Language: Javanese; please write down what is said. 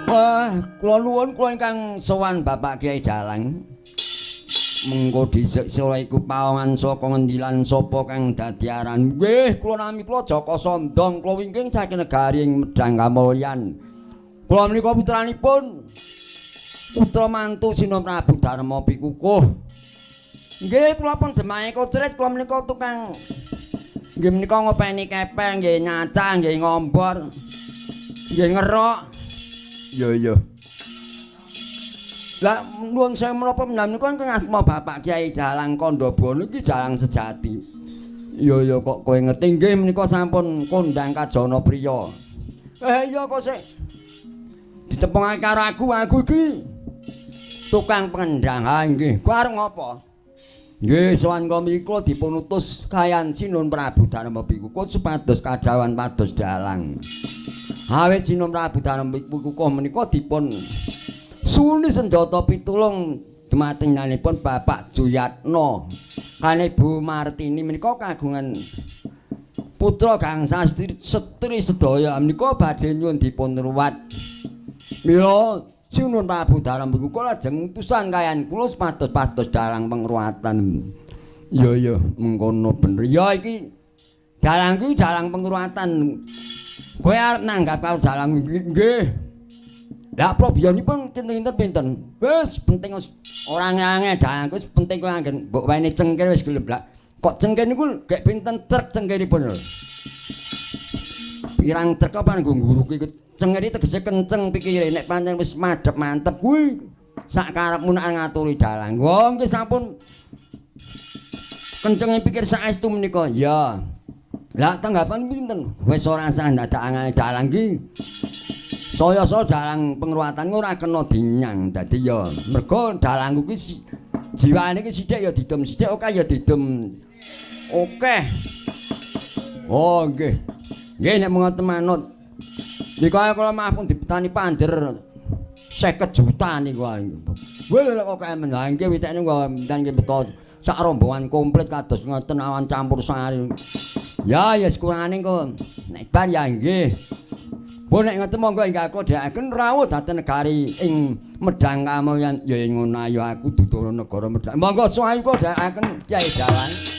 Wah, kula nuwun kula ingkang sowan Bapak Kyai Dalang. Mengko dhisik sira iku pawongan saka ngendi lan sapa kang dadi aran? Nggih, kula nami kula Jaka Sandong, kula wingking saking negari ing Medang Kamulyan. Kula menika putranipun putra mantu Sinun Prabu Darma Pikukuh. Nggih, kula pun demahe kocret, kula menika tukang nggih menika ngopeni kepeng, nggih nyacah, nggih ngombor, nggih ngerok. Iya iya. Lah nuwun sewu menapa menika ingkang asma Bapak Kyai Dalang Kandhabana iki dalang sejati. Iya iya kok kowe ngerti nggih menika sampun kondang kajana priya. Iya kok sik ditepungake karo aku, aku iki tukang pengendang. Ha nggih, kowe arep ngopo? Nggih, sowan kula mriku dipun utus kayan Sinun Prabu Darma Pikukuh supados kadhawan pados dalang. Awit Sinun Prabu Darma Pikukuh menika dipun suni senjata pitulung dumateng nyanipun Bapak Juyatno kaliyan Ibu Martini menika kagungan putra gangsa setri sedaya menika badhe nyuwun dipun ruwat. Mila Sinun Prabu Darma Pikukuh lajeng utusan kayan kula supados pados dalang pengruwatan. Iya iya mengkono bener. Ya iki dalang kuwi dalang pengruwatan. Kowe arep nanggap karo dalang nggih. Lah probiyonipun kinten-kinten pinten? Wis penting wis ora angel dalang wis penting kowe anggen mbok wene cengkir wis gelem lak. Kok cengkir niku gek pinten trek cengkiripun lho. Pirang trek apa nggo nguruki cengkir iki tegese kenceng pikire nek pancen wis madhep mantep kuwi sak karepmu nek ngaturi dalang. Wong nggih sampun kencenge pikir saestu menika. Ya. Lah tanggapan pinten? Wis ora usah dadak angel dalang iki. Saya-saya dalang pengruwatan ora kena dinyang. Dadi ya mergo dalangku kuwi jiwane iki sithik ya didum sithik, oke ya didum akeh. Oh nggih. Nggih nek mengoten manut. Niku kula maaf pun dipetani panjer 50 juta niku. Weh lho kok kaya men nggih witekne kok nggih beto sak rombongan komplit kados ngoten awan campur sari. Ya ya sekurangane kok nek bar ya nggih. Mbok nek ngoten monggo ingkang kula dherekaken rawuh dhateng negari ing Medang Kamulyan ya ing ngono ayo aku dudono negara Medang. Monggo suwayu kula dherekaken Kyai Dalang.